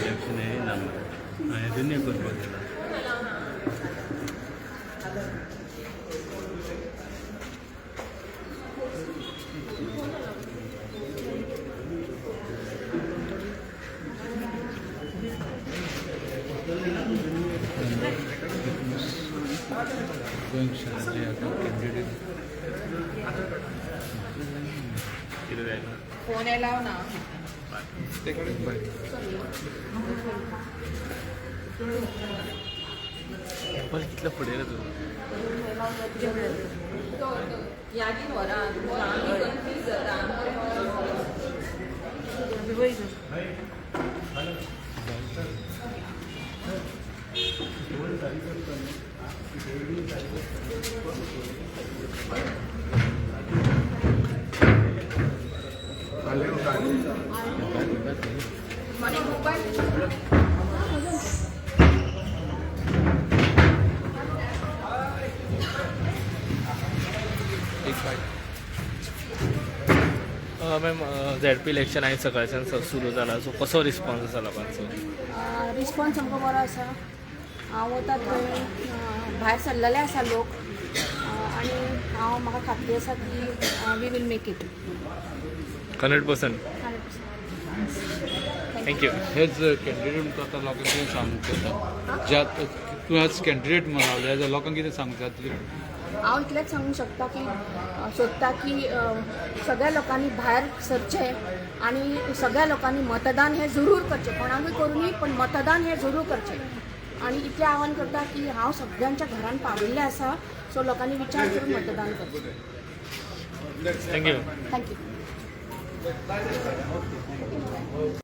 Election येयना मरे, हांवें रिन्यू करपाक गेला. गोंय आतां कॅन्डिडेट कितें जायना. फोन येयला ना. पण कितले फुडें रे तूं? यादीन व्हरा, आमी कन्फ्यूज जाता. Morning mobile. एक बाय. मॅम, झेडपी इलेक्शन आयज सकाळच्यान सुरू जाला, सो कसो रिस्पॉन्स आसा लोकांचो? रिस्पॉन्स सामको बरो आसा. हांव वता थंय भायर सरलेले आसा लोक आनी हांव म्हाका खात्री आसा की we will make it. 100%. 100%. Thank you. As candidate म्हणटा, आतां लोकांक कितें सांगूंक जाता? ज्या तूं एज कॅन्डिडेट म्हणून रावले जाल्यार लोकांक कितें सांगूंक जातली? हांव इतलेंच सांगूंक शकता की सोदता की सगळ्या लोकांनी भायर सरचें आनी सगळ्या लोकांनी मतदान हें जरूर करचें. कोणाकूय करूं न्ही, पण मतदान हें जरूर करचें. आनी इतलें आव्हान करता की हांव सगळ्यांच्या घरान पाविल्लें आसा, सो लोकांनी विचार करून मतदान करचें. Thank you. Thank you.